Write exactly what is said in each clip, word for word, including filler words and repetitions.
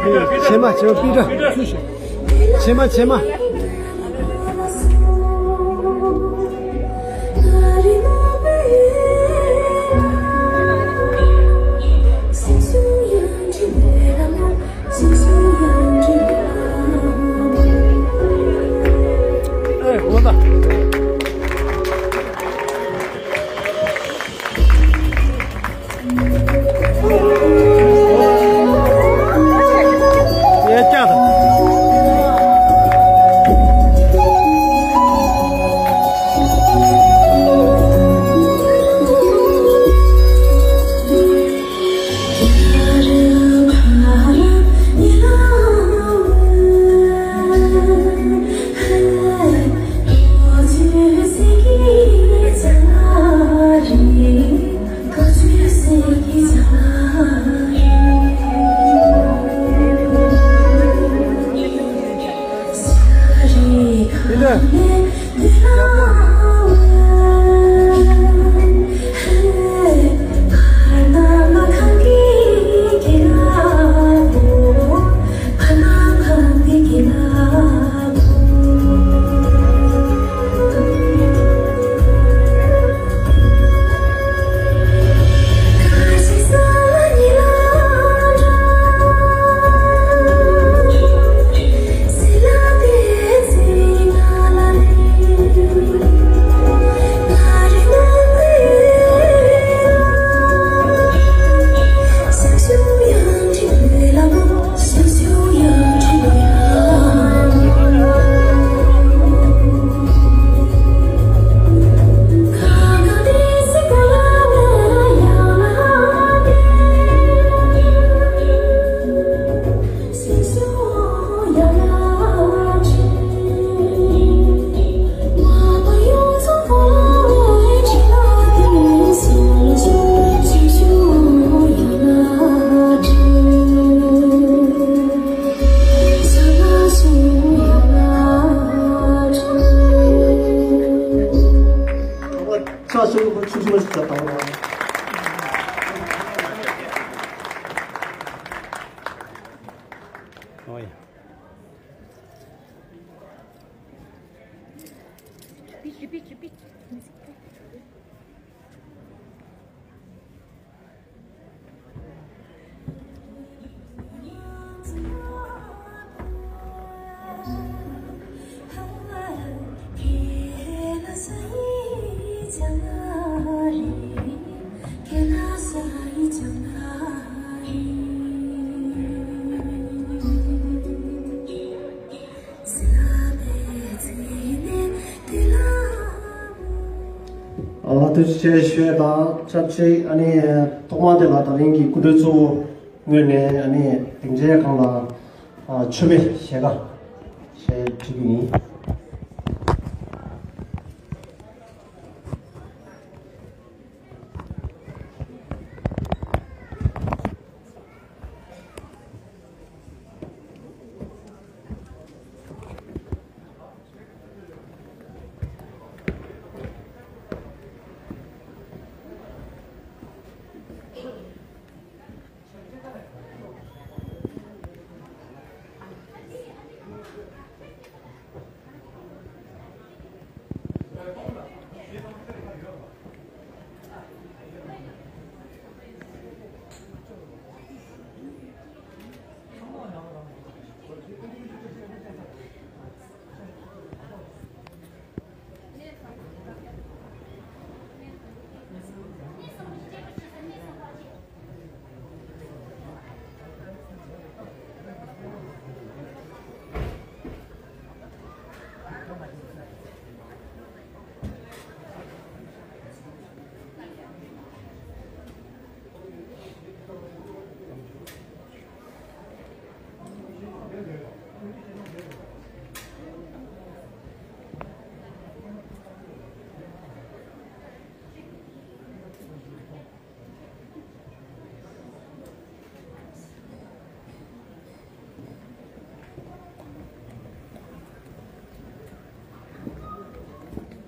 ཕྱེ་མ་ཕྱེ་མ་པི་ཏྲ། ཕྱེ་མ་ཕྱེ་མ། ཨ་ཐུགས་རྗེ་ཆེ་ཞུ་ཡས་དང་ཆབས་ཅིག་ཨ་ནི་ཐོག་མ་དེ་ལ་ད་རིང་གི་སྐུ་མགྲོན་གཙོ་བོ་ངོས་ནས་ཨ་ནི་སྡིངས་ཆའི་སྒང་ལ་ཨ་མཆོད་པའི་ཞལ་ཁ་ཞེས་བྲིས་རྒྱུ་ཡིན།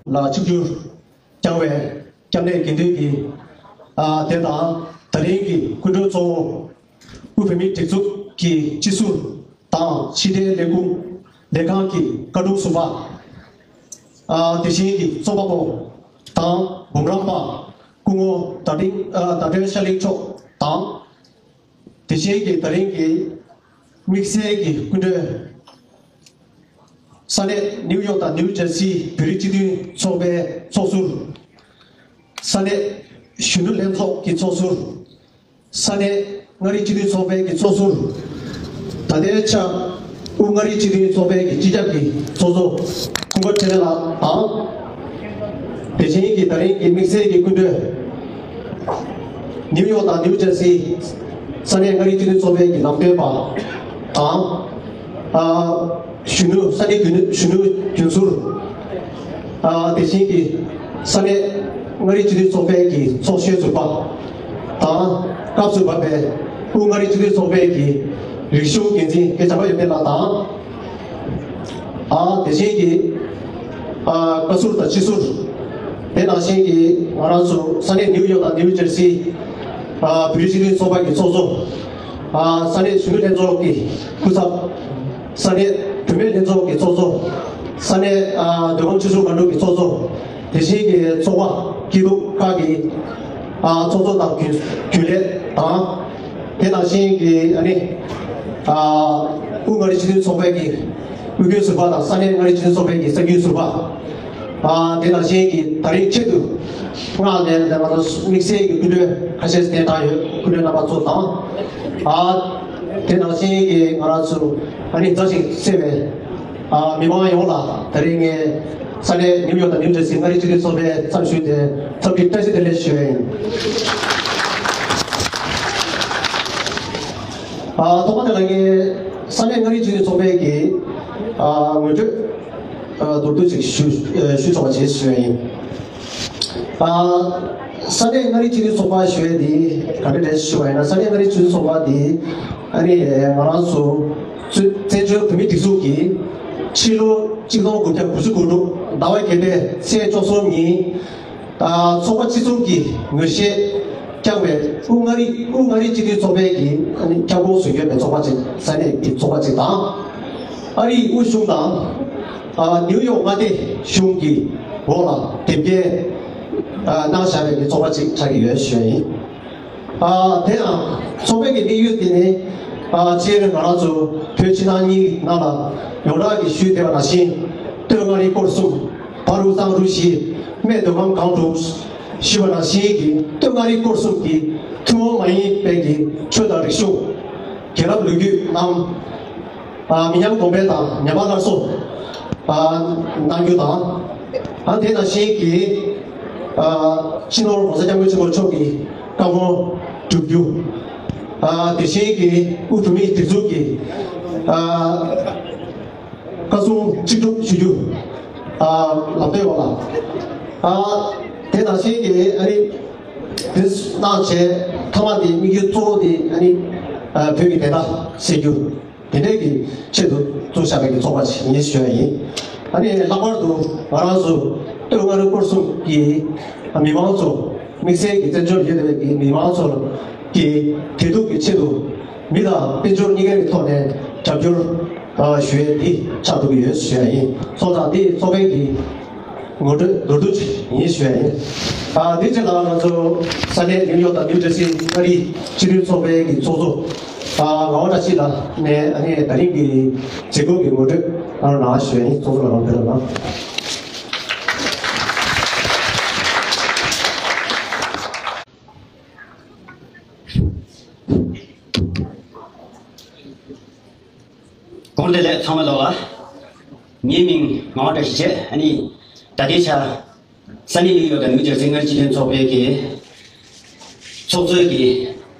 ལ་ཆིབས་བསྒྱུར་བསྐྱངས་པའི་སྐྱབས་གནས་དགེ་འདུན་གྱི་ཨ་སྡེ་དང་ད་རིང་གི་སྐུ་མགྲོན་གཙོ་བོ་དབུས་བོད་མིའི་སྒྲིག་འཛུགས་ གི་སྤྱི་ཟུར་དང་ཕྱི་དྲིལ་ལས་ཁུངས་ལས་ཁང་གི་བཀའ་དྲུང་ཟུར་པ། ཨ་དེ་བཞིན་གྱི་རྩོམ་པ་པོ་དང་འབུམ་རམས་པ་སྐུ་ངོ་ཟླ་སྒྲོན་ཨ་ཟླ་སྒྲོན་ཤར་གླིང་མཆོག་དང་། དེ་བཞིན་གྱི་ད་རིང་གི་དམིགས་བསལ་གྱི་སྐུ་མགྲོན། ས་གནས་ནིའུ་ཡོག་དང་ནིའུ་ཇར་སིའི་བོད་རིགས་སྤྱི་མཐུན་ཚོགས་པའི་ཚོགས་ཟུར། ས་གནས་གཞོན་ནུ་ལྷན་ཚོགས་ཀྱི་ཚོགས་ཟུར། ས་གནས་མངའ་རིས་སྤྱི་མཐུན་ཚོགས་པའི་གི་ཚོགས་ཟུར། ད་ལྟའི་ཆར་དབུས་མངའ་རིས་སྤྱི་མཐུན་ཚོགས་པའི་གི་སྤྱི་ཁྱབ་ཀྱི་ཚོགས་གཙོ་ཀུན་དགའ་འཕྲིན་ལས་ལགས་དང་། དེ་བཞིན་གྱི་ད་རིང་གི་དམིགས་བསལ་གྱི་སྐུ་མགྲོན། ནིའུ་ཡོག་དང་ནིའུ་ཇར་སི་ས་གནས་མངའ་རིས་སྤྱི་མཐུན་ཚོགས་པའི་གི་ལམ་སྟོན་པ་དང་། ཨ་གཞོན་ནུ་ས་གནས་གཞོན་ནུ་གཞོན་ནུ་རྒྱུན་ཟུར། ཨ་དེ་བཞིན་གྱི་ས་གནས་མངའ་རིས་སྤྱི་མཐུན་ཚོགས་པའི་གི་ཚོགས་གཞོན་ཟུར་པ་དང་། སྐབས་སུ་བབས་པའི་དབུས་མངའ་རིས་སྤྱི་མཐུན་ཚོགས་པའི་གི་རིག་གཞུང་འགན་འཛིན་སྐལ་བཟང་དཔལ་འབྱོར་བསྟན་ལགས་དང་། ཨ་དེ་བཞིན་གྱི་ཨ་བཀའ་ཟུར་དང་སྤྱི་ཟུར། དེ་ནང་བཞིན་གྱི་ང་རང་ཚོ་ས་གནས་ནིའུ་ཡོག་དང་ནིའུ་ཇར་སི་ཨ་བོད་རིགས་སྤྱི་མཐུན་ཚོགས་པ་གི་ཚོགས་གཙོ། ཨ་ས་གནས་གཞོན་ནུ་ལྷན་ཚོགས་ཀྱི་སྐུ་ཚབ། ས་གནས་བུད་མེད་ལྷན་ཚོགས་ཀྱི་ཚོགས་གཙོ། ས་གནས་ཨ་མདོ་ཁམས་ཆུ་བཞི་སྒང་དྲུག་གི་ཚོགས་གཙོ། དེ་བཞིན་གྱི་ཚོགས་པ་སྐྱིད་སྡུག་ཁག་གི་ཨ་ཚོགས་གཙོ་དང་རྒྱུན་རྒྱུན་ལས་དང་། དེ་ནང་བཞིན་གྱི་ཨ་ནི་ཨ་དབུས་མངའ་རིས་སྤྱི་མཐུན་ཚོགས་པའི་གི་དབུས་རྒྱུན་ཟུར་པ་དང་ས་གནས་མངའ་རིས་སྤྱི་མཐུན་ཚོགས་པའི་གི་གསར་འགོད་ཟུར་པ། ཨ་དེ་ནང་བཞིན་གྱི་ད་རིང་ཆེད་དུ་མངགས་ནས་ང་རང་ཚོ་དམིགས་བསལ་གྱི་སྐུ་མགྲོན་ཁ་ཤས་གནས་སྟངས་ཡོད། སྐུ་མགྲོན་རྣམ་པ་ཚོ་དང་། ཨ་དེ་ནང་བཞིན་གྱི་ང་རང་ཚོ་ཨ་ནི་མཛའ་ཞིང་བརྩེ་བའི་ཨ་མི་མང་ཡོངས་ལ་ད་རིང་ངས་ས་གནས་ནིའུ་ཡོག་དང་ནིའུ་ཇར་སི་མངའ་རིས་སྤྱི་མཐུན་ཚོགས་པའི་འཚམས་ཞུས་ཏེ་འཚམས་འདྲི་བཀྲ་ཤིས་བདེ་ལེགས་ཞུ་ཡ་ཡིན། ཨ་ཐོག་མ་དེ་ལ་ངས་ས་གནས་མངའ་རིས་སྤྱི་མཐུན་ཚོགས་པའི་གི་ཨ་ངོ་སྤྲོད་ཨ་མདོར་བསྡུས་ཅིག་ཞུ་ཨ་ཞུ་ཆོག་པ་བྱེད་ཞུ་ཡ་ཡིན། ཨ་ས་གནས་མངའ་རིས་སྤྱི་མཐུན་ཚོགས་པ་ཞུ་ཡ་དེ་ག་འདྲ་རེད་ཞུ་བ་ཡིན་ན། ས་གནས་མངའ་རིས་སྤྱི་མཐུན་ཚོགས་པ་དེ་ཨ་ནི་ང་རང་ཚོ་བཙན་བྱོལ་བོད་མིའི་སྒྲིག་འཛུགས་ཀྱིས་ཕྱི་ལོ་གཅིག་སྟོང་དགུ་བརྒྱ་དགུ་བཅུ་གོ་དྲུག་ཟླ་བ་བརྒྱད་པའི་ཚེས་བཅུ་གསུམ་ཉིན། ཨ་ཚོགས་པ་སྤྱི་ཚོགས་ཀྱི་ངོས་བཞེས་བསྐྱངས་པའི་དབུས་མངའ་རིས་དབུས་མངའ་རིས་སྤྱི་མཐུན་ཚོགས་པའི་གི་ཨ་ནི་བསྐྱངས་ཁུངས་སུ་ཡོད་པའི་ཚོགས་པ་ཅིག་ས་གནས་ཀྱི་ཚོགས་པ་ཅིག་དང་། ཨ་རིའི་དབུས་གཞུང་དང་ཨ་ནིའུ་ཡོག་མངའ་སྡེ་གཞུང་གི་འོག་ལ་དེབ་སྐྱེལ་ཨ་གནང་བཞག་པའི་གི་ཚོགས་པ་ཅིག་ཆགས་ཀྱི་ཡོད་ཞུ་ཡ་ཡིན། ཨ་དེ་ཡང་ཚོགས་པའི་གི་དམིགས་ཡུལ་དེ་ནི་ཨ་སྤྱིར་ང་རང་ཚོ་བོད་ཕྱི་ནང་གཉིས་ནང་ལ་ཡོངས་གྲགས་ཀྱི་ཞུས་བསྡད་པ་ནང་བཞིན། སྟོད་མངའ་རིས་སྐོར་གསུམ། བར་དབུས་གཙང་རུ་བཞི། སྨད་མདོ་ཁམས་སྒང་དྲུག་ཞུས་པ་ནང་བཞིན་གྱི་སྟོད་མངའ་རིས་སྐོར་གསུམ་གྱི་ཐུན་མོང་མ་ཡིན་པའི་གི་ཆོས་དང་རིག་གཞུང་། རྒྱལ་རབས་ལོ་རྒྱུས་རྣམས་ཨ་མི་ཉམས་གོང་འཕེལ་དང་ཉམས་པ་སླར་གསོ་ཨ་གནང་རྒྱུ་དང་། ཨ་དེ་ནང་བཞིན་གྱི་ཨ་སྤྱི་ནོར་༸གོང་ས་༸སྐྱབས་མགོན་ཆེན་པོ་མཆོག་གི་བཀའ་དགོངས་བསྒྲུབ་རྒྱུ། ཨ་དེ་བཞིན་གྱི་དབུས་བོད་མིའི་སྒྲིག་འཛུགས་ཀྱི་ཨ་བཀའ་གསུང་གཅིག་སྒྲུབ་ཞུ་རྒྱུ། ཨ་ལམ་སྟོན་པ་ལ། ཨ་དེ་ནང་བཞིན་གྱི་ཨ་ནི་དེ་གནང་བྱས་ཐ་མ་དེ་དམིགས་ཡུལ་གཙོ་བོ་དེ་ཨ་ནི་ཨ་བོད་ཀྱི་བདེན་མཐའ་གསལ་རྒྱུ། དེ་འདྲའི་གི་ཆེད་དུ་བཙུགས་བཞག་པའི་གི་ཚོགས་པ་ཞིག་ཡིན་ཞུ་ཡ་ཡིན། ཨ་ནི་ལྷག་པར་དུ་ང་རང་ཚོ་སྟོད་མངའ་རིས་སྐོར་གསུམ་གྱི་མི་མང་ཚོ་དམིགས་བསལ་གྱི་བཙན་བྱོལ་ཡོད་པའི་གི་མི་མང་ཚོ་གི་བདེ་སྡུག་གི་ཆེད་དུ་མི་དང་དཔལ་འབྱོར་གཉིས་ཀའི་ཐོག་ནས་རྒྱབ་སྐྱོར་ཨ་ཞུ་ཡས་འདི་ཆགས་ཐུབ་ཀྱི་ཡོད་ཞུ་ཡ་ཡིན། སོང་ཙང་འདི་ཚོགས་པའི་གི་ངོ་སྤྲོད་མདོར་བསྡུས་ཅིག་ཡིན་ཞུ་ཡ་ཡིན། ཨ་འདི་རྗེས་ལ་ང་ཚོ་ས་གནས་ནིའུ་ཡོག་དང་ནིའུ་ཇར་སི་མངའ་རིས་སྤྱི་མཐུན་ཚོགས་པའི་གི་ཚོགས་གཙོ་ཨ་ངག་དབང་བཀྲ་ཤིས་ལགས་ནས་ཨ་ནི་ད་རིང་གི་མཛད་སྒོ་གི་ངོ་སྤྲོད་གནང་རོགས་གནང་ཞུ་ཡ་ཡིན། ཚོགས་གཙོ་ལགས་ལམ་སྟོན་གནང་། གོང་དེ་ལས་ཚང་མ་ལོག་ལ། ངའི་མིང་ངག་དབང་བཀྲ་ཤིས་བྱས། ཨ་ནི་ད་ལྟའི་ཆར་ས་གནས་ནིའུ་ཡོག་དང་ནིའུ་ཇར་སི་མངའ་རིས་སྤྱི་མཐུན་ཚོགས་པའི་གི་ཚོགས་གཙོའི་གི་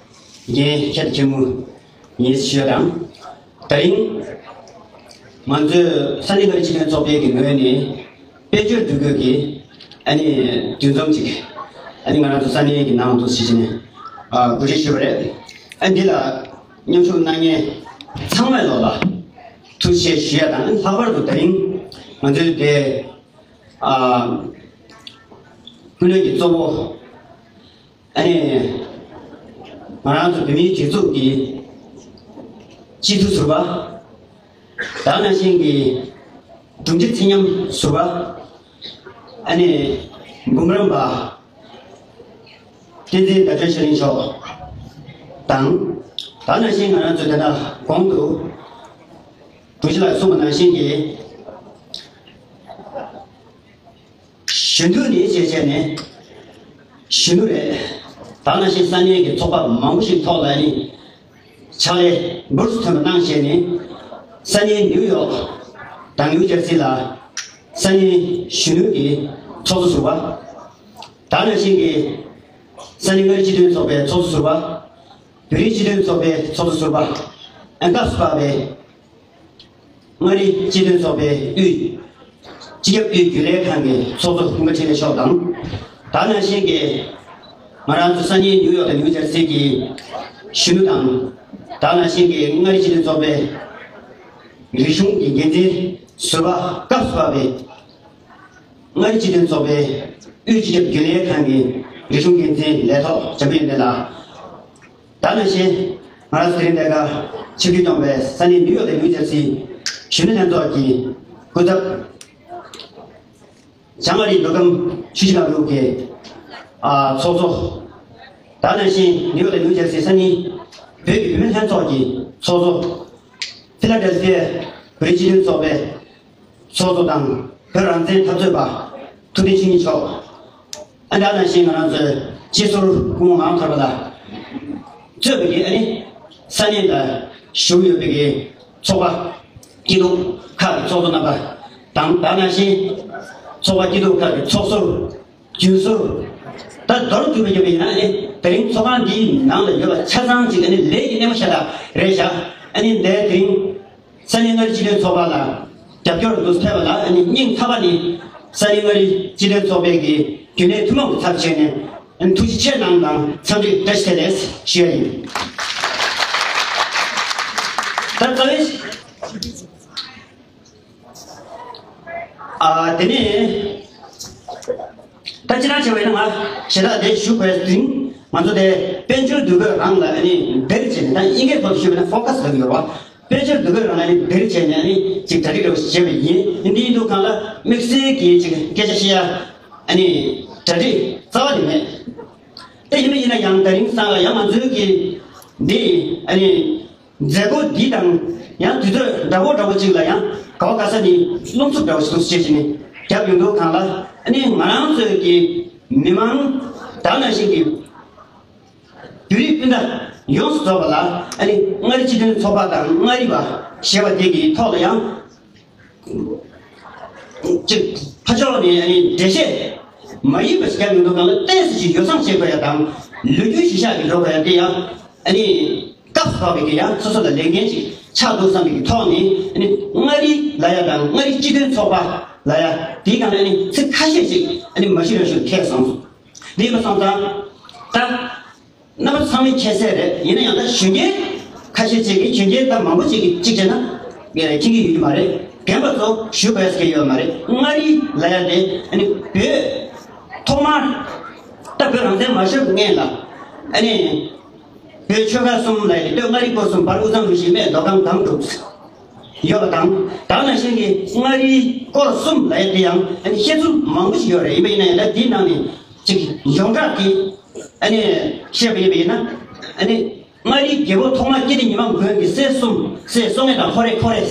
འགན་ཁྱད་ཆེན་མོ་ཡིན་ཞུ་ཡ་དང་། ད་རིང་ང་ཚོས་ས་གནས་མངའ་རིས་སྤྱི་མཐུན་ཚོགས་པའི་གི་ངོས་ནས་དཔལ་འབྱོར་འགྲུལ་སྐྱོད་ཀྱི་ཨ་ནི་འདུ་འཛོམས་ཅིག་ཨ་ནི་ང་རང་ཚོ་ས་གནས་ཀྱི་ནང་དུ་གཟིགས་བྱས་ནས་ཨ་གོ་སྒྲིག་ཞུས་པ་རེད། ཨ་འདི་ལ་མཉམ་ཞུགས་གནང་མཁན་ཚང་མ་ལོག་ལ་ཐུགས་རྗེ་ཆེ་ཞུ་ཡ་དང་། ལྷག་པར་དུ་ད་རིང་ང་ཚོའི་དེ་ཨ་སྐུ་མགྲོན་གྱི་གཙོ་བོ། ཨ་ནི་ང་རང་ཚོ་བོད་མིའི་སྒྲིག་འཛུགས་ཀྱི་ སྤྱི་འཐུས་ཟུར་པ། ད་ནང་བཞིན་གྱི་དྲུང་ཆེ་ཚེ་ཉམས་ཟུར་པ། ཨ་ནི་འབུམ་རམས་པ། བསྟན་འཛིན་ཟླ་སྒྲོན་ཆོས་གླིང་མཆོག་དང་། ད་ནང་བཞིན་ང་རང་ཚོས་ད་ལྟ་གོང་དུ་དྲུང་ཆེ་ལགས་གསུངས་པ་ནང་བཞིན་གྱི་གཞོན་ནུ་ནས་བྱས་བྱས་ནས་གཞོན་ནུ་རེད། ད་ནང་བཞིན་ས་གནས་ཀྱི་ཚོགས་པ་མང་པོ་ཞིག་ཐོག་ལ་ནི་ཕྱག་ལས་འབུར་དུ་ཐོན་པ་གནང་བྱས་ནས་ས་གནས་ནིའུ་ཡོག་དང་ནིའུ་ཇར་སི་ལ་ས་གནས་གཞོན་ནུ་གི་ཚོགས་གཙོ་ཟུར་པ། ད་ནང་བཞིན་གྱི་ས་གནས་མངའ་རིས་སྤྱི་མཐུན་ཚོགས་པའི་ཚོགས་གཙོ་ཟུར་པ། བོད་རིགས་སྤྱི་མཐུན་ཚོགས་པའི་ཚོགས་གཙོ་ཟུར་པ། ཨན་ཀ་སུ་པ་བའི་མངའ་རིས་སྤྱི་མཐུན་ཚོགས་པའི་དབུས་སྤྱི་ཁྱབ་དབུས་རྒྱུན་ལས་ཁང་གི་ཚོགས་གཙོ་ཀུན་དགའ་འཕྲིན་ལས་མཆོག་དང་། ད་ནང་བཞིན་གྱི་ང་རང་ཚོ་ས་གནས་ནིའུ་ཡོག་དང་ནིའུ་ཇར་སི་གི་གཞོན་ནུ་དང་། ད་ནང་བཞིན་གྱི་མངའ་རིས་སྤྱི་མཐུན་ཚོགས་པའི་རིག་གཞུང་གི་འགན་འཛིན་ཟུར་པ་སྐབས་སུ་བབས་པའི་མངའ་རིས་སྤྱི་མཐུན་ཚོགས་པའི་དབུས་སྤྱི་ཁྱབ་རྒྱུན་ལས་ཁང་གི་རིག་གཞུང་འགན་འཛིན་ལས་ཐོག་འཇམ་དཔལ་ཡོན་ཏན་ལགས། ད་ནང་བཞིན་ང་རང་ཚོ་དེ་རིང་འདི་ག་ཆིབས་བསྒྱུར་གནང་བའི་ས་གནས་ནིའུ་ཡོག་དང་ནིའུ་ཇར་སི་གཞོན་ནུ་ལྷན་ཚོགས་ཀྱི་སྐུ་ཚབ། བྱང་ཨ་རིའི་མདོ་ཁམས་ཆུ་བཞི་སྒང་དྲུག་གི་ཨ་ཚོགས་གཙོ། ད་ནང་བཞིན་ནིའུ་ཡོག་དང་ནིའུ་ཇར་སི་ས་གནས་བོད་ཀྱི་བུད་མེད་ལྷན་ཚོགས་ཀྱི་ཚོགས་གཙོ། ཕི་ལ་ཌེལ་ཕི་ཡའི་བོད་རིགས་སྤྱི་མཐུན་ཚོགས་པའི་ཚོགས་གཙོ་དང་བོད་རང་བཙན་འཐབ་རྩོད་པ་ཐུབ་བསྟན་ཆོས་ཉིད་མཆོག་ཨ་ད་ནང་བཞིན་ང་རང་ཚོའི་སྤྱི་ཟུར་སྐུ་ངོ་ངག་དབང་ཐར་པ་ལགས་གཙོས་པའི་གི་ཨ་ནི་ས་གནས་ལ་བཞུགས་ཡོད་པའི་གི་ཚོགས་པ་སྐྱིད་སྡུག་ཁག་གི་ཚོགས་གཙོ་རྣམ་པ་དང་། ད་ནང་བཞིན་ཚོགས་པ་སྐྱིད་སྡུག་ཁག་གི་ཚོགས་ཟུར། རྒྱུན་ཟུར། ད་མདོར་བསྡུས་པ་བརྗོད་པ་ཡིན་ན་ནི་དེ་རིང་ཚོགས་ཁང་འདིའི་ནང་ལ་ཡོད་པ་ཆ་ཚང་ཅིག་ཨ་ནི་ལས་ཀྱི་སྣེ་མོ་ཤ་སྟག་རེད་བཞག་ཨ་ནི་འདིར་དེ་རིང་ས་གནས་མངའ་རིས་སྤྱི་མཐུན་ཚོགས་པ་ལ་རྒྱབ་སྐྱོར་དུ་ཕེབས་པ་ལ་ཨ་ནི་སྙིང་ཐག་པ་ནས་ས་གནས་མངའ་རིས་སྤྱི་མཐུན་ཚོགས་པའི་གི་རྒྱུན་ལས་ཐུན་མོང་གི་ཚབ་བྱས་ནས་ཨ་ནི་ཐུགས་རྗེ་ཆེ་གནང་དང་འཚམས་འདྲི་བཀྲ་ཤིས་བདེ་ལེགས་ཞུ་ཡ་ཡིན། ད་རྩ་བའི། ཨ་དེ་ནས་ད་ཅི་རང་བྱས་པ་ཡིན་ན་ང་ཞེ་དྲག་དེ་ཞུ་དགོས་ཟིན། ང་ཚོ་དེ་དཔལ་འབྱོར་འདུ་འགོད་རང་ལ་ཨ་ནི་འདིར་བྱས་ནས་ད་དབྱིན་སྐད་ཐོག་ཏུ་ཞུས་པ་ན་ཕོ་ཁ་སི་ལབ་ཀྱི་ཡོད་རེད་བ། དཔལ་འབྱོར་འདུ་འགོད་རང་ལ་ཨ་ནི་འདིར་བྱས་ནས་ཨ་ནི་ཅིག་གྲ་སྒྲིག་རེ་བ་བྱས་པ་ཡིན། ཡིན་དེ་ཡིན་དུས་གང་ལ་དམིགས་བསལ་གྱི་ཅིག་སྐད་ཆ་བཤད་ཡ་ཨ་ནི་གྲ་སྒྲིག་རྩ་བ་ནས་མེད། དེ་ཡིན་པ་ཡིན་ན་ཡང་ད་རིང་སང་ལ་ཡང་ང་ཚོའི་གི་འདི་ཨ་ནི། མཛད་སྒོ་འདི་དང་ཡང་དུས་ཚོད་འདྲ་བོ་འདྲ་བོ་ཅིག་ལ་ཡང་ག་བ་ག་ས་ནས་རླུང་འཚུབ་འདྲ་བོ་ཞིག་འདུག་ཅེས་བྱས་ནས་རྒྱབ་ཡོང་དུས་གང་ལ་ཨ་ནི་ང་རང་ཚོའི་གི་མི་མང་ད་ནང་བཞིན་གྱི་བོད་རིགས་སྤུན་ཟླ་ཡོངས་སུ་རྫོགས་པ་ལ་ཨ་ནི་མངའ་རིས་སྤྱི་མཐུན་ཚོགས་པ་དང་མངའ་རིས་པ་ཞེས་པ་དེ་གི་ཐོག་ལ་ཡང་ཅིག་ཕར་ཕྱོགས་ནས་ཨ་ནི་འགྲེལ་བཤད་མ་ཡིན་པ་ཞིག་རྒྱབ་ཡོང་དུས་གང་ལ་ཏོག་ཙམ་ཅིག་ཡོ་བསྲང་བྱེད་དགོས་ཡ་དང་ལོ་རྒྱུས་གཞི་བཞག་གི་འགྲོ་དགོས་ཡ་དེ་ཡང་། ཨ་ནི། སྐབས་སུ་བབས་པའི་གི་ཡང་སོ་སོ་ལ་ལས་འགན་ཅིག་ཆགས་འདུག་བསམ་པའི་གི་ཐོག་ནས་ཨ་ནི་མངའ་རིས་ལབ་ཡ་དང་མངའ་རིས་སྤྱི་མཐུན་ཚོགས་པ་ལབ་ཡ་དེའི་སྒང་ལ་ཨ་ནི་ཚིག་ཁ་ཤས་ཅིག་ཨ་ནི་མ་ཞུ་རང་ཞུ་ཁས་བླངས་སོང་། འདི་ཡིན་པ་སོང་ཙང་། ད། རྣམ་པ་ཚང་མས་མཁྱེན་གསལ་རེད། ཡིན་ན་ཡང་ད་གཞོན་སྐྱེས་ཁ་ཤས་ཅིག་གིས་གཞོན་སྐྱེས་ད་མང་པོ་ཅིག་གིས་གཅིག་བྱས་ན་མཁྱེན་གྱི་ཡོད་ཀྱི་མ་རེད། རྒན་པ་ཚོ་ཞུ་དགོས་ཀྱི་ཡོད་མ་རེད། མངའ་རིས་ལབ་ཡ་དེ་ཨ་ནི་བོད་ཐོག་མར་ད་བོད་རང་བཙན་མ་ཤོར་སྔོན་ལ་ཨ་ནི། བོད་ཆོལ་ཁ་གསུམ་ལ་ཡི་སྟོད་མངའ་རིས་སྐོར་གསུམ་བར་དབུས་གཙང་རུ་བཞི་སྨད་མདོ་ཁམས་སྒང་དྲུག་ཡོད་པ་དང་། ད་ག་ནང་བཞིན་གྱི་མངའ་རིས་སྐོར་གསུམ་ལ་ཡི་དེ་ཡང་ཨ་ནི་བཤད་ཚུལ་མང་པོ་ཞིག་ཡོད་རེད། ཡིན་པ་ཡིན་ན་ཡང་ད་འདིའི་ནང་ནས་ཅིག་ཡོངས་གྲགས་ཀྱི་ཨ་ནི་བཤད་པ་ཡིན་པ་ཡིན་ན་ཨ་ནི་མངའ་རིས་རྒྱལ་པོ་ཐོག་མ་སྐྱིད་ལྡེ་ཉི་མ་མགོན་གྱི་སྲས་གསུམ། སྲས་སྲོང་བཙན་དང་ཧོར་རེ་ཁོ་རེ་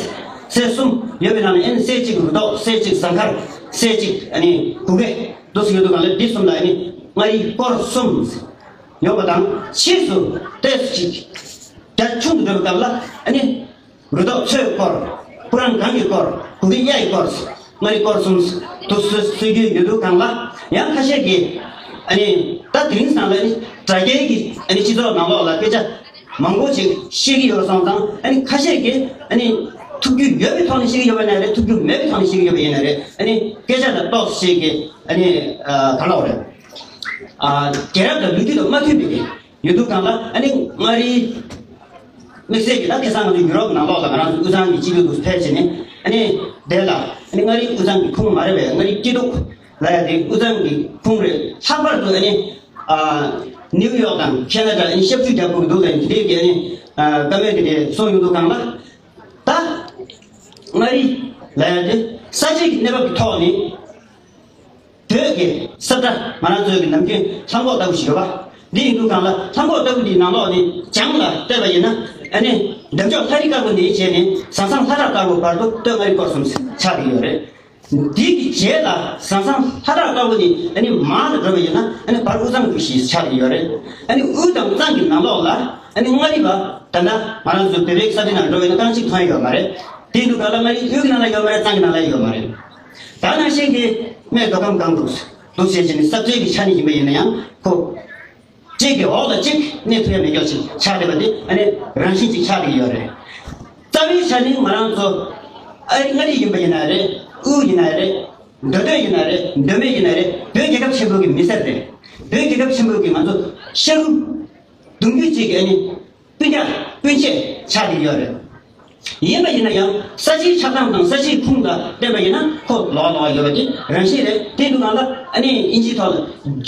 སྲས་གསུམ་ཡོད་པའི་ནང་ནས་ཨ་ནི་སྲས་གཅིག་རུ་ཐོག་སྲས་གཅིག་ཟངས་དཀར། སྲས་གཅིག་ཨ་ནི་གུ་གེ། འདུག་སེ་ཡོད་དུས་གང་ལ་འདི་གསུམ་ལ་ཨ་ནི་མངའ་རིས་སྐོར་གསུམ་ཡོད་པ་དང་། ཕྱིས་སུ་ཏོག་ཙམ་ཅིག་རྒྱ་ཆུང་དུ་འགྲོ་བའི་སྐབས་ལ་ཨ་ནི་རུ་ཐོག་མཚོའི་སྐོར། སྤུ་རངས་སྒང་གི་སྐོར། གུ་གེ་གཡའ་ཡི་སྐོར། མངའ་རིས་སྐོར་གསུམ་དུ་སྲོལ་སྲོལ་རྒྱུན་ཡོད་དུས་གང་ལ་ཡང་ཁ་ཤས་ཀྱིས་ཨ་ནི་ད་དེང་སང་ལ་ཨ་ནི་དྲ་རྒྱའི་གི་ཨ་ནི་སྤྱི་ཚོགས་ནང་ལོགས་ལ་སྐད་ཆ་མང་པོ་ཅིག་བཤད་ཀྱི་ཡོད་སོང་ཙང་ཨ་ནི་ཁ་ཤས་ཀྱིས་ཨ་ནི་ཐུགས་རྒྱུས་ཡོད་པའི་ཐོག་ནས་བཤད་ཀྱི་ཡོད་པ་ཡིན་ན་རེད། ཐུགས་རྒྱུས་མེད་པའི་ཐོག་ནས་བཤད་ཀྱི་ཡོད་པ་ཡིན་ན་རེད། ཨ་ནི་སྐད་ཆ་ལ་ཏོག་ཙམ་ཅིག་གི་ཨ་ནི་ག་ལབ་དགོས་རེད། ཨ་རྒྱལ་རབས་དང་ལོ་རྒྱུས་དང་མ་མཐུན་པའི་གི་ཡོད་དུས་གང་ལ་ཨ་ནི་མངའ་རིས་དམིགས་བསལ་གྱི་ད་ཁ་སང་ང་ཚོ་ཡུ་རོབ་ནང་ལོགས་ལ་ང་རང་ཚོ་དབུས་གཙང་གི་སྤྱི་འཐུས་དུ་ཕེབས་བྱས་ནས་ཨ་ནི་དེ་ལ་ཨ་ནི་མངའ་རིས་དབུས་གཙང་གི་ཁུངས་མ་རེད་པས། མངའ་རིས་སྐྱིད་སྡུག་ལབ་ཡ་དེ་དབུས་གཙང་གི་ཁུངས་རེད། ལྷག་པར་དུ་ཨ་ནི་ཨ་ནིའུ་ཡོག་དང་ཁེ་ན་ཌ་ཨ་ནི་ཞབས་ཞུ་རྒྱག་དགོས་ཀྱི་འདུག་ལབ་ནས་དེ་འདྲའི་གི་ཨ་ནི་ ཨ་བཀའ་མོལ་དེ་འདྲ་གསུངས་ཡོང་དུས་སྒང་ལ། ད་མངའ་རིས་ལབ་ཡ་དེ་ས་ཆའི་གནས་བབ་ཀྱི་ཐོག་ནས་བོད་ཀྱི་ས་བཀྲ་ང་རང་ཚོའི་གི་ནམ་རྒྱུན་ལྷམ་གོག་ལྟ་བུ་ཞིག་ཡོད་པ། འདི་ཡིན་དུས་སྒང་ལ་ལྷམ་གོག་ལྟ་བུ་འདིའི་ནང་ལོགས་ནས་བྱང་ལ་བལྟས་པ་ཡིན་ན། ཨ་ནི་འདབས་ལྕོག་ལྷ་རི་དཀར་པོ་ནས་བྱས་ནས་ཟང་ཟང་ལྷ་བྲག་དཀར་པོ་བར་དུ་སྟོད་མངའ་རིས་སྐོར་གསུམ་ཆགས་ཀྱི་ཡོད་རེད། འདི་གི་རྗེས་ལ་ཟང་ཟང་ལྷ་བྲག་དཀར་པོ་ནས་ཨ་ནི་མར་ལ་འགྲོ་བ་ཡིན་ན། ཨ་ནི་བར་དབུས་གཙང་རུ་ཞེས་ཆགས་ཀྱི་ཡོད་རེད། ཨ་ནི་དབུས་དང་གཙང་གི་ནང་ལོགས་ལ་ཨ་ནི་མངའ་རིས་པ་ད་ལྟ་ང་རང་ཚོ་བོད་པའི་ས་ཆ་ནང་འགྲོ་བ་ཡིན་ན་རྐང་གཅིག་མཐོང་ཡ་ཡོད་མ་རེད། དེ་འདུག་ག་ལ་མངའ་རིས་དབུས་ཀྱི་ནང་ལ་ཡོད་མ་རེད། གཙང་གི་ནང་ལ་ཡོད་མ་རེད། ད་ནང་བཞིན་གྱི་སྨད་མདོ་ཁམས་སྒང་དུ་འདུག་ཟེར་བྱས་ནས་ས་རྩའི་གི་ཆ་ནས་ཡིན་པ་ཡིན་ན་ཡང་ཁོ། གཅིག་གི་འོག་ལ་གཅིག་གནས་ཐུབ་ཡ་མེད་ཀྱོག་ཅིག་ཆགས་བསྡད་པ་དེ་ཨ་ནི་རང་བཞིན་ཅིག་ཆགས་བསྡད་ཡོད་རེད། རྩ་བའི་ཆ་ནས་ང་རང་ཚོ་ཨ་རི་མངའ་རིས་ཡིན་པ་ཡིན་ན་རེད། དབུས་ཡིན་ན་རེད། མདོ་སྟོད་ཡིན་ན་རེད། མདོ་སྨད་ཡིན་ན་རེད། བོད་རྒྱལ་ཁབ་ཆེན་པོ་གི་མི་སེར་རེད། བོད་རྒྱལ་ཁབ་ཆེན་པོ་གི་ང་ཚོ་ཤ་རུས་གདུང་རྒྱུད་ཅིག་གི་ཨ་ནི་སྤུན་ཀྱག་སྤུན་མཆེད་ཆགས་བསྡད་ཡོད་རེད། ཡིན་པ་ཡིན་ན་ཡང་ས་ཆའི་ཆགས་སྟངས་དང་ས་ཆའི་ཁུངས་ལ་བལྟས་པ་ཡིན་ན་ཁོ་ལོགས་ལོགས་ཡོད་པ་དེ་རང་བཞིན་རེད། དེ་འདུག་ག་ལ་ཨ་ནི་ཨིན་ཇིའི་ཐོག་ལ་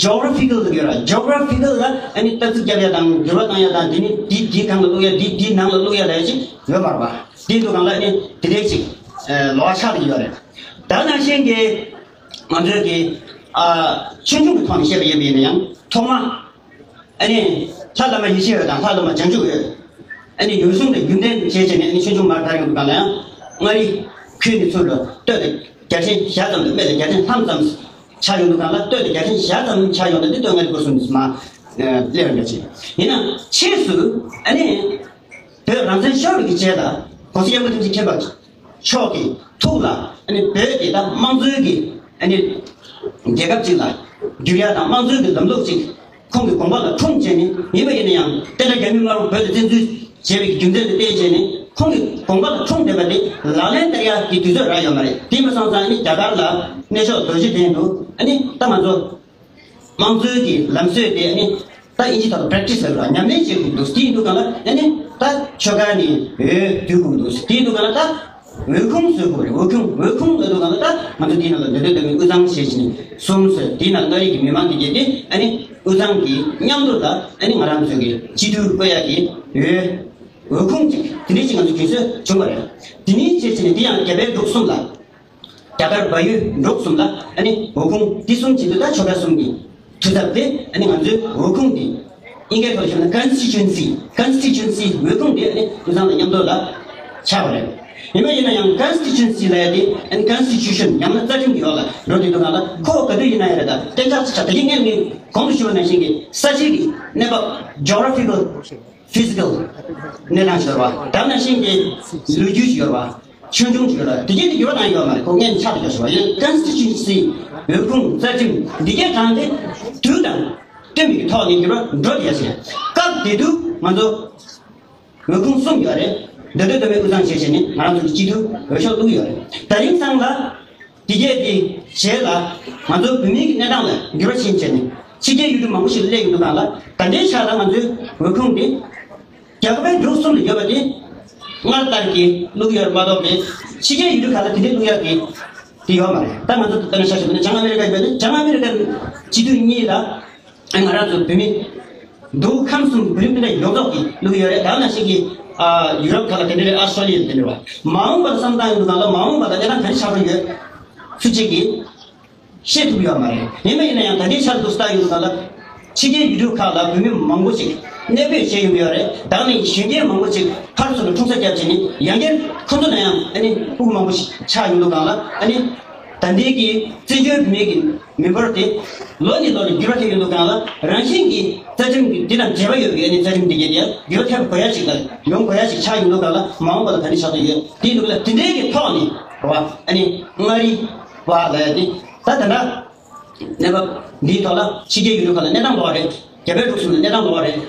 ཇོ་གྷ་ར་ཕི་ཀལ་ལབ་ཡོད་ར། ཇོ་གྷ་ར་ཕི་ཀལ་ལ་ཨ་ནི་ལྟ་ཚུལ་རྒྱབ་ཡ་དང་འགྱུར་བ་བཏང་ཡ་དང་། དེ་ནི་དེ་དེའི་སྒང་ལ་བླུག་ཡ། དེ་དེའི་ནང་ལ་བླུག་ཡ་ལབ་ཡ་ཅིག་ཡོད་མ་རེད་པ། དེ་འདུག་ག་ལ་ཨ་ནི་དེ་འདྲས་ཅིག་ལོགས་ཆགས་ཀྱི་ཡོད་རེད། ད་ནང་བཞིན་གྱི་ང་ཚོའི་གི་ཨ་ཆོས་འབྱུང་གི་ཐོག་ནས་བཤད་པ་ཡིན་པ་ཡིན་ན་ཡང་ཐོག་མ། ཨ་ནི་ལྷ་བླ་མ་ཡེ་ཤེས་འོད་དང་ལྷ་བླ་མ་བྱང་ཆུབ་འོད། ཨ་ནི་འོད་སྲུང་དང་རྒྱུ་ལྡན་བྱས་བྱས་ནས་ཨ་ནི་ཆོས་འབྱུང་མར་དར་ཡོང་དུས་སྒང་ལ་ཡང་མངའ་རིས་ཁུལ་ནས་ཚུར་ལ་སྟོད་དང་རྒྱལ་ཕྲན་བཞི་ཙམ་དང་སྨད་དང་རྒྱལ་ཕྲན་ལྷ་མོ་ཙམ་ཆགས་ཡོང་དུས་སྒང་ལ། སྟོད་དང་རྒྱལ་ཕྲན་བཞི་ཙམ་ཆགས་ཡོང་དུས་འདི་སྟོད་མངའ་རིས་སྐོར་གསུམ་ནས་མར་སླེབས་ཡོང་འདྲ་ཅིག་ཡིན་ན། ཕྱིས་སུ་ཨ་ནི་བོད་རང་བཙན་ཤོར་བའི་རྗེས་ལ་༸གོང་ས་༸སྐྱབས་མགོན་ཐུགས་རྗེ་ཆེན་པོ་མཆོག་གི་ཐུགས་ལ་ཨ་ནི་བོད་དེ་ད་དམངས་གཙོའི་གི་ཨ་ནི་རྒྱལ་ཁབ་ཅིག་ལ་བསྒྱུར་ཡ་དང་དམངས་གཙོའི་གི་ལམ་ལུགས་ཅིག་ཁོང་གི་དགོངས་པ་ལ་འཁྲུངས་བྱས་ནས། ཡིན་པ་ཡིན་ན་ཡང་བསྟན་དགྲ་རྒྱ་མི་དམར་པོ་བོད་དུ་བཙན་འཛུལ་བྱས་པའི་རྒྱུ་མཚན་ལ་བརྟེན་བྱས་ནས་ཁོང་གི་དགོངས་པ་ལ་འཁྲུངས་བསྡད་པ་དེ་ལག་ལེན་བསྟར་ཡ་གི་དུས་ཚོད་རག་ཡོད་མ་རེད། དེ་མ་སོང་ཙང་ཨ་ནི་རྒྱ་གར་ལ་གནས་མཆོག་རྡོ་རྗེ་གདན་དུ་ཨ་ནི་ད་ང་ཚོ་དམངས་གཙོའི་གི་ལམ་སྲོལ་དེ་ཨ་ནི་ད་ཨིན་ཇི་ཐོག་ཏུ་པེ་རེག་ཊི་སི་ཟེར་བ་ཉམས་ལེན་བྱེད་དགོས་འདུག་དེ་ཡིན་དུས་སྒང་ལ་ཨ་ནི་ད་ཆོ་ག་ནས་འོད་བསྡུ་དགོས་འདུག་དེ་ཡིན་དུས་སྒང་ལ་ད་འོད་ཁུང་བཟོ་དགོས་རེད། འོད་ཁུང་། འོད་ཁུང་ལབ་དུས་སྒང་ལ་ད་ང་ཚོ་དེའི་ནང་ལ་མདོ་སྟོད་མདོ་སྨད་དབུས་གཙང་ཞེས་བྱས་ནས་གསུམ་ཟེར། དེའི་ནང་མངའ་རིས་ཀྱི་མི་མང་དེ་གྱད་དེ་ཨ་ནི་དབུས་གཙང་གི་མཉམ་དུ་ལ་ཨ་ནི་ང་རང་ཚོ་གི་སྤྱི་འཐུས་བསྐོ་ཡ་གི་འོད་འོད་ཁུང་ཅིག་དེ་འདྲའི་ཅིག་ང་ཚོ་རྒྱུན་སྲོལ་བྱུང་བ་རེད། དེ་ནས་བྱས་བྱས་ནས་དེ་ཡང་རྒྱ་བལ་འབྲུག་གསུམ་ལ། རྒྱ་གར་བལ་ཡུལ་འབྲུག་གསུམ་ལ་ཨ་ནི་འོད་ཁུང་འདི་གསུམ་བྱེད་དུས་ད་ཆོལ་ཁ་གསུམ་གྱི་འཐུས་ཚབ་དེ་ཨ་ནི་ང་ཚོའི་འོད་ཁུང་འདི། དབྱིན་སྐད་ཐོག་བཤད་ན་ཀོན་སི་ཊི་ཊུ་ཨེན་སི། ཀོན་སི་ཊི་ཊུ་ཨེན་སི་འོད་ཁུང་འདི་ཨ་ནི་དབུས་གཙང་དང་མཉམ་དུ་ལ་ཆགས་པ་རེད། ཡིན་པ་ཡིན་ན་ཡང་ཀོན་སི་ཊི་ཊུ་ཨེན་སི་ལབ་ཡ་དེ་ཨ་ནི་ཀོན་སི་ཊི་ཊུ་ཤན་ཡང་ན་རྩ་ཁྲིམས་ཀྱི་འོག་ལ་འགྲོ་དུས་སྒང་ལ་ཁོ་ག་དུས་ཡིན་ན་ཡང་རེད། ད་གཏན་འཇགས་ཆ་ད་གིན་ངས་ངས་གོང་དུ་ཞུས་པ་ནང་བཞིན་གྱི་ས་ཆའི་གི་གནས་བབ། ཇོ་གྷ་ར་ཕི་ཀལ། ཕི་སི་ཀལ་གནས་སྟངས་ཤིག་ཡོད་རེད་པ། ད་ནང་བཞིན་གྱི་ལོ་རྒྱུས་ཤིག་ཡོད་རེད་པ། ཆོས་འབྱུང་ཞིག་ཡོད་རེད། དེ་གས་དེ་འགྱུར་བ་བཏང་ཡོད་མ་རེད། ཁོ་སྔོན་ཆགས་བསྡད་ཡོད་ཤག་པ། ཡང་ཀོན་སི་ཊི་ཊུ་ཨེན་སི། འོད་ཁུང་། རྩ་ཁྲིམས་འདི་གས་གང་དེ་དུས་དང་བསྟུན་པའི་ཐོག་ནས་འགྱུར་བ་འགྲོ་བསྡད་ཡོད་ཤག་སྐབས་དེ་དུས་ང་ཚོ་འོད་ཁུང་གསུམ་ཡོད་རེད། མདོ་སྟོད་མདོ་སྨད་དབུས་གཙང་བྱས་བྱས་ནས་ང་རང་ཚོ་གི་སྤྱི་འཐུས་འོས་ཤོག་བླུགས་ཡོད་རེད། ད་རིང་སང་ལ། དེ་གས་དེ་རྗེས་ལ་ང་ཚོ་བོད་མིའི་གནས་སྟངས་ལ་འགྱུར་བ་ཕྱིན་བྱས་ནས་ཕྱི་རྒྱལ་ཡུལ་གྲུ་མང་པོ་ཞིག་ལ་སླེབས་ཡོང་དུས་སྒང་ལ། ད་ལྟའི་ཆར་ལ་ང་ཚོའི་འོད་ཁུང་འདི་རྒྱ་གར་པའི་འབྲུག་གསུམ་ལ་ཡོད་པ་དེ་སྔར་ལྟར་གྱི་བླུགས་ཡོད་མ་གཏོགས་པའི་ཕྱི་རྒྱལ་ཡུལ་གྲུ་ཁག་ལ་དེ་འདྲའི་བླུགས་ཡག་གི་དེ་ཡོད་མ་རེད། ད་ང་ཚོ་དཔེར་ན་ཆ་བཞག་པ་ན་བྱང་ཨ་མེ་རི་ཀ་ཡིན་པ་ན་བྱང་ཨ་མེ་རི་ཀ་སྤྱི་འཐུས་གཉིས་ལ། ང་རང་ཚོ་བོད་མི་འདུག་ཁམས་གསུམ་བོད་རིགས་སྤུན་ཟླ་ཡོངས་རྫོགས་ཀྱིས་བླུགས་ཡོད་རེད། ད་ནང་བཞིན་གྱི་ཨ་ཡུ་རོབ་ཁག་ལ་དེ་འདྲ་རེད། ཨ་སི་ཊྲེ་ལི་ཡ་ལ་དེ་འདྲ་རེད་པ། མ་འོངས་པ་ལ་བསམ་བཏང་ཡོང་དུས་སྒང་ལ་མ་འོངས་པ་ལ་གནས་སྟངས་ག་འདྲ་ཆགས་འགྲོ་ཡོད་ཚུལ་གཅིག་གིས་ཤེས་ཐུབ་ཡོད་མ་རེད། ཡིན་པ་ཡིན་ན་ཡང་ད་ལྟའི་ཆར་དུ་བལྟ་ཡོང་དུས་སྒང་ལ་ཕྱི་རྒྱལ་ཡུལ་གྲུ་ཁག་ལ་བོད་མི་མང་པོ་ཞིག་གནས་སྤོས་བྱས་ཡོང་གི་ཡོད་རེད། ད་ནི་གཞོན་སྐྱེས་མང་པོ་ཞིག་ཕར་ཚུར་ལ་འཁྲུངས་ས་བརྒྱབ་བྱས་ནས་ཡང་བསྐྱར་ཁོ་ཚོ་ལ་ཡང་ཨ་ནི་ཕྲུ་གུ་མང་པོ་ཞིག་ཆགས་ཡོང་དུས་སྒང་ལ་ཨ་ནི། ད་ལྟའི་གི་བཙན་བྱོལ་བོད་མིའི་གི་མི་འབོར་དེ་ལོ་ནས་ལོ་ལ་འགྱུར་བ་ཐེབས་ཡོང་དུས་སྒང་ལ། རང་བཞིན་གྱི་རྩ་ཁྲིམས་ཀྱི་འདི་དང་འབྲེལ་བ་ཡོད་པའི་ཨ་ནི་རྩ་ཁྲིམས་འདི་གས་དེ་ཡང་འགྱུར་བ་ཐེབས་དགོས་ཡ་ཞིག་དང་ཡོང་དགོས་ཡ་ཞིག་ཆགས་ཡོང་དུས་སྒང་ལ་མ་འོངས་པ་ལ་ག་འདྲ་ཆགས་བསྡད་ཡོད། དེའི་ལུགས་ལ་དེ་འདྲའི་གི་ཐོག་ནས་རེད་པ། ཨ་ནི་མངའ་རིས་པ་ལབ་ཡ་དེ་ད་ད་ལྟ་གནས་བབ་འདིའི་ཐོག་ལ་ཕྱི་རྒྱལ་ཡུལ་གྲུ་ཁག་ལ་གནས་སྟངས་ལོགས་རེད། རྒྱ་བལ་འབྲུག་གསུམ་ལ་གནས་སྟངས་ལོགས་རེད།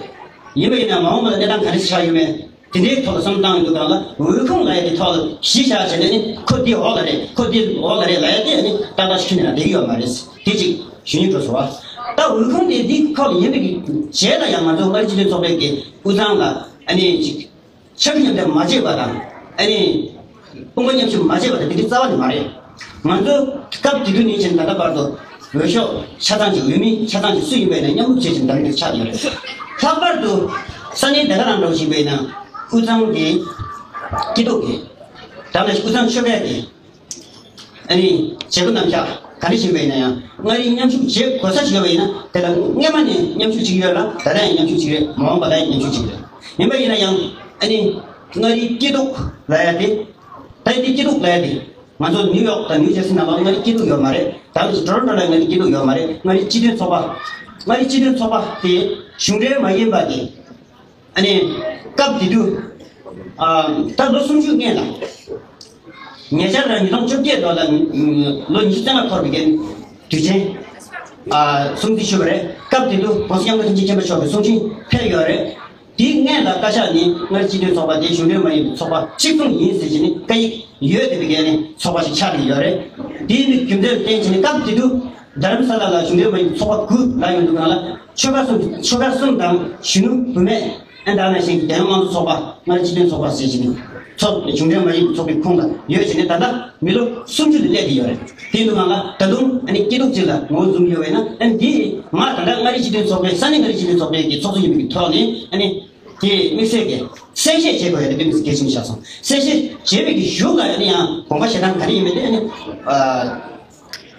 ཡིན་པ་ཡིན་ན་མ་འོངས་པ་ལ་གནས་སྟངས་ག་འདྲ་ཞིག་ཆགས་ཡོད་མེད། དེ་འདྲའི་ཐོག་ལ་བསམ་བཏང་ཡོང་དུས་སྒང་ལ་འོད་ཁུང་ལབ་ཡ་དེ་ཐོག་ལ་གཞི་བཞག་བྱས་ནས་ནི་ཁོ་འདི་འོག་ལ་རེད། ཁོ་འདི་འོག་ལ་རེད་ལབ་ཡ་དེ་ནི་ཏག་ཏག་ཞིག་ཁྱོན་ནས་ལ་འགྲིག་ཡོད་མ་རེད། དེ་གཅིག་ཞུ་སྙིང་བྲོ་སོང་བ། ད་འོད་ཁུང་དེ་འདི་ཁོག་ལ་ཡིན་པའི་གི་རྗེས་ལ་ཡང་ང་ཚོ་མངའ་རིས་སྤྱི་མཐུན་ཚོགས་པའི་གི་དབུས་གཙང་ལ་ཨ་ནི་ཅིག་ཕྱག་མཉམ་འདེགས་མ་བྱས་པ་དང་། ཨ་ནི་དཔུང་པ་མཉམ་གཤིབ་མ་བྱས་པ་དང་དེ་འདྲའི་རྩ་བ་ནས་མ་རེད། ང་ཚོ་སྐབས་དེ་དུས་ནས་བྱས་ནས་ད་ལྟ་བར་དུ་འོས་ཤོག་ཆ་ཚང་ཅིག་འོས་མི་ཆ་ཚང་ཅིག་སུ་ཡིན་པ་ཡིན་ན་མཉམ་རུབ་བྱས་བྱས་ནས་ད་རེས་དེ་ཆགས་ཡོད་རེད། ལྷག་པར་དུ་ས་གནས་དེ་ག་རང་འདྲ་བོ་ཞིག་ཡིན་པ་ཡིན་ན། དབུས་གཙང་གི་སྐྱིད་སྡུག་གི་ད་ལྟ་དབུས་གཙང་ཆོལ་ཁའི་གི་ཨ་ནི་བྱེད་སྒོ་རྣམ་གཞག་ག་རེ་བྱེད་པ་ཡིན་ན་ཡང་མངའ་རིས་མཉམ་ཞུགས་བྱེད་དགོས་ས་ཞིག་ཡོད་པ་ཡིན་ན་དེ་ལ་སྔོན་མ་ནས་མཉམ་ཞུགས་བྱེད་ཀྱི་ཡོད་ལ་ད་ལྟ་ཡང་མཉམ་ཞུགས་བྱེད་ཀྱི་རེད། མ་འོངས་པ་ལ་ཡང་མཉམ་ཞུགས་བྱེད་ཀྱི་རེད། ཡིན་པ་ཡིན་ན་ཡང་ཨ་ནི་མངའ་རིས་སྐྱིད་སྡུག་ལབ་ཡ་དེ་ད་ཡིན་དེ་སྐྱིད་སྡུག་ལབ་ཡ་དེ། ང་ཚོ་ནིའུ་ཡོག་དང་ནིའུ་ཇར་སི་ནང་ལ་མངའ་རིས་སྐྱིད་སྡུག་ཡོད་མ་རེད། ད་ང་ཚོ་ཊོ་རོན་ཊོ་ལ་མངའ་རིས་སྐྱིད་སྡུག་ཡོད་མ་རེད། མངའ་རིས་སྤྱི་མཐུན་ཚོགས་པ། མངའ་རིས་སྤྱི་མཐུན་ཚོགས་པ་དེ་གཞུང་འབྲེལ་མ་ཡིན་པ་དེ་ཨ་ནི་སྐབས་དེ་དུས་ཨ་ད་ལོ་སུམ་ཅུ་སྔོན་ལ་ཉེ་ཆར་ལ་ཉིས་སྟོང་བཅོ་བརྒྱད་ལོ་ལ་ལོ་ཉི་ཤུ་རྩ་ལྔ་འཁོར་བའི་དུས་ཆེན་ཨ་སྲུང་བརྩི་ཞུས་པ་རེད། སྐབས་དེ་དུས་༸གོང་ས་༸སྐྱབས་མགོན་ཐུགས་རྗེ་ཆེན་པོ་མཆོག་གིས་གསུང་ཆོས་ཕེབས་ཡོད་རེད། དེའི་སྔོན་ལ་བཀའ་ཤག་ནི་མངའ་རིས་སྤྱི་མཐུན་ཚོགས་པ་དེ་གཞུང་འབྲེལ་མ་ཡིན་པའི་ཚོགས་པ་གཅིག་མཚུངས་ཡིན་ཟེར་གྱི་ནི་བཀའ་ཡིག་ཡོད་དེ་བའི་གལ་ནི་ཚོགས་པ་ཞིག་ཆགས་ཀྱི་ཡོད་རེད། དེའི་ནི་རྒྱུ་མཚན་ལ་བརྟེན་བྱས་ནས་སྐབས་དེ་དུས་རྡ་རམ་ས་ལ་ལ་གཞུང་འབྲེལ་མ་ཡིན་པའི་ཚོགས་པ་དགུ་ལ་ཡོང་འདུག་གང་ལ་ཆོལ་ཁ་གསུམ་ཆོལ་ཁ་གསུམ་དང་གཞོན་ནུ་བུད་མེད་ཨན་ད་ན་ཞིང་གི་རྒྱལ་ཡོངས་དམངས་གཙོ་ཚོགས་པ་མངའ་རིས་སྤྱི་མཐུན་ཚོགས་པ་ཟེར་གྱི་ནི་ཚོགས་གཞུང་འབྲེལ་མ་ཡིན་པའི་ཚོགས་པའི་ཁོངས་ལ་ཡོད་བྱས་ནས་ད་ལྟ་མི་ལོ་སུམ་ཅུ་ལ་སླེབས་ཀྱི་ཡོད་རེད། དེ་འདུག་གང་ལ་ད་དུང་ཨ་ནི་སྐྱིད་སྡུག་ཅིག་ལ་ངོ་བོ་འཛོམས་ཡོད་པས་ན་ཨ་ནི་འདི་ང་ད་ལྟ་མངའ་རིས་སྤྱི་མཐུན་ཚོགས་པའི་ས་གནས་མངའ་རིས་སྤྱི་མཐུན་ཚོགས་པའི་གི་ཚོགས་གཙོ་ཡིན་པའི་གི་ཐོག་ནས་ཨ་ནི་དེ་དམིགས་བསལ་གྱི་གསལ་བཤད་བྱེད་དགོས་ཡ་དེ་དཔེ་མི་སྲིད་གལ་ཆེན་པོ་ཆགས་སོང་། གསལ་བཤད་བྱེད་པའི་གི་གཞུག་ལ་ཨ་ནི་ཡང་དགོངས་པ་བཞེས་སྟངས་ག་རེ་ཡིན་མིན་དེ་ཨ་ནི་ཨ་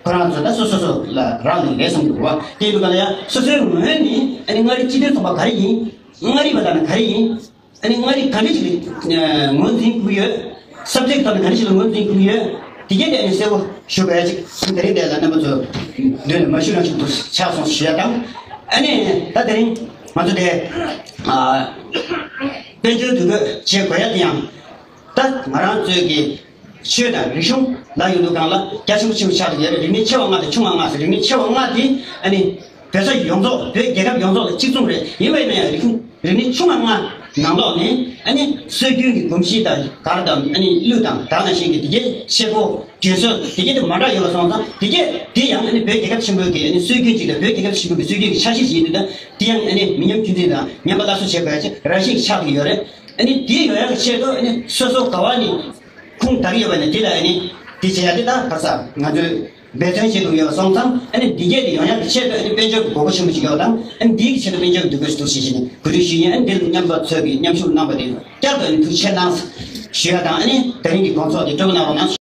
ཁོ་རང་ཚོ་ད་སོ་སོ་སོ་ལ་རག་ལས་རེད་བསམ་གྱི་འདུག་བ། དེ་འདུག་གང་ལ་ཡང་སོ་སོའི་ངོས་ནས་ཨ་ནི་མངའ་རིས་སྤྱི་མཐུན་ཚོགས་པ་ག་རེ་ཡིན། མངའ་རིས་པ་དང་ནི་ག་རེ་ཡིན། ཨ་ནི་མངའ་རིས་ག་འདྲ་ཅིག་ལ་ངོས་འཛིན་དགོས་ཡོད། སབ་ཇེག་ཐོག་ནས་ག་འདྲ་ཅིག་ལ་ངོས་འཛིན་དགོས་ཡོད། དེ་གས་དེ་ཨ་ནི་གསལ་པོ་ཞུ་དགོས་ཡ་ཅིག་དེ་རིང་འདི་ལ་རྣམ་པ་ཚོ་མདུན་ལ་མ་ཞུ་རང་ཞིག་ཏུ་ཆགས་སོང་ཞུ་ཡ་དང་། ཨ་ནི་ད་དེ་རིང་ང་ཚོ་དེ་ཨ་དཔལ་འབྱོར་འདུ་འགོད་བྱེད་དགོས་ཡ་དེ་ཡང་ད་ང་རང་ཚོའི་གི་ཆོས་དང་རིག་གཞུང་ལ་ཡོད་འདུག་གང་ལ་རྒྱ་ཆེན་པོ་ཆེན་པོ་ཆགས་འདུག་ཡོད་རེད། རིག་གནས་ཆེ་བ་ལྔ་དང་ཆུང་བ་ལྔ་ཟེར། རིག་གནས་ཆེ་བ་ལྔ་དེ་ཨ་ནི་བོད་ས་ཡོངས་རྫོགས་བོད་རྒྱལ་ཁབ་ཡོངས་རྫོགས་ལ་གཅིག་མཚུངས་རེད། ཡིན་པ་ཡིན་ན་ཡང་རིག་གཞུང་རིག་གནས་ཆུང་བ་ལྔ་ནང་ལོགས་ནས་ཨ་ནི་སྲོལ་རྒྱུན་གྱི་གོམས་གཤིས་དང་གར་དང་ཨ་ནི་གླུ་དང་ད་ནང་བཞིན་གྱི་དེ་གའི་བྱེད་སྒོ་དུས་ཚོད་དེ་གའི་དེ་མ་འདྲ་ཡོད་པ་སོང་ཙང་དེ་གའི་དེ་ཡང་ཨ་ནི་བོད་རྒྱལ་ཁབ་ཆེན་པོའི་གི་ཨ་ནི་སྲོལ་རྒྱུན་ཅིག་དང་བོད་རྒྱལ་ཁབ་ཆེན་པོའི་གི་སྲོལ་རྒྱུན་གྱི་ཆ་ཤས་ཤིག་ཡིན་དུས་ད་དེ་ཡང་ཨ་ནི་མི་ཉམས་རྒྱུན་འཛིན་དང་ཉམས་པ་སླར་གསོ་བྱེད་དགོས་ཡ་ཅིག་རང་བཞིན་གྱི་ཆགས་ཀྱི་ཡོད་རེད། ཨ་ནི་དེ་ཡོང་ཡག་གི་ཆེད་དུ་ཨ་ནི་སོ་སོ་ག་བ་ནི་ཁུངས་དག་ཡོད་པ་ནི་དེ་ལ་ཨ་ནི་དེ་བྱེད་ཡ་དེ་ད་ག་ས་ང་ཚོས་འབད་བརྩོན་བྱེད་དགོས་ཡོད་པ་སོང་ཙང་ཨ་ནི་འདི་གས་དེ་ཡོང་ཡག་གི་ཆེད་དུ་ཨ་ནི་དཔལ་འབྱོར་གྱི་དགོས་མཁོ་ཆེན་པོ་ཞིག་ཡོད་དང་ཨ་ནི་འདིའི་གི་ཆེད་དུ་དཔལ་འབྱོར་གྱི་འདུ་འགོད་ཞིག་འདུག་ཞེས་བྱས་ནས་གོ་སྒྲིག་ཞུས་ཡིན། ཨ་ནི་འདི་ལ་མཉམ་པ་ཚོས་ཀྱི་མཉམ་ཞུགས་གནང་བ་དེ་བསྐྱར་དུ་ཨ་ནི་ཐུགས་རྗེ་ཆེ་གནང་ཞུ་ཡ་དང་ཨ་ནི་དེ་རིང་གི་དགོང་ཚོགས་དེ་སྤྲོ་པོ་གནང་རོགས་གནང་།